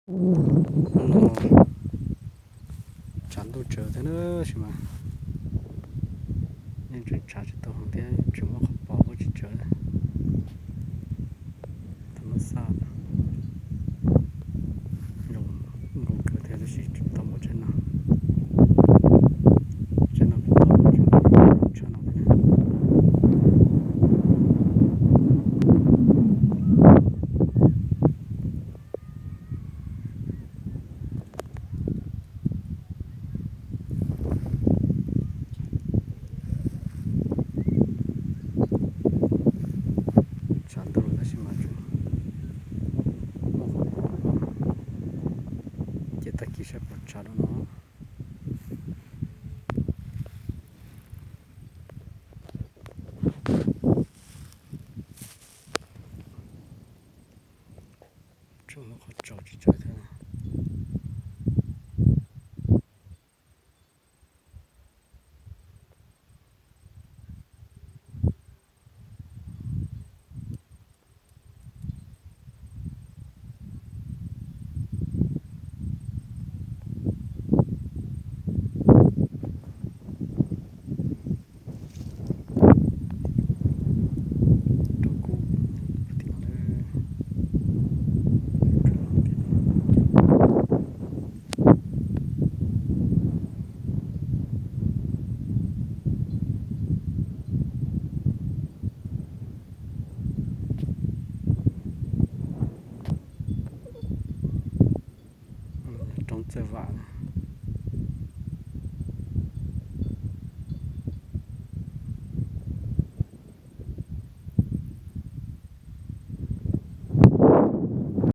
No tsav ntuj tsawv thiab na, tab sis mas yeej tseem tsav tsis tau heev thiab, tseem muaj qhov pom kuj tsis tsawv. Thaum no xaj zoo nkauj kawg thiab, tab sis tsis tau muaj tshaj no. Tshaj no kuj tau, tshaj no thiab. Tsav ntuj lawm tab sis mas tseem muaj qhov pom, ces tag kis saib puas tsav dua no. Tseem muaj qhov tsaus tsis tsawv thiab. Rau kub tim no. Roob Txawj Vam na.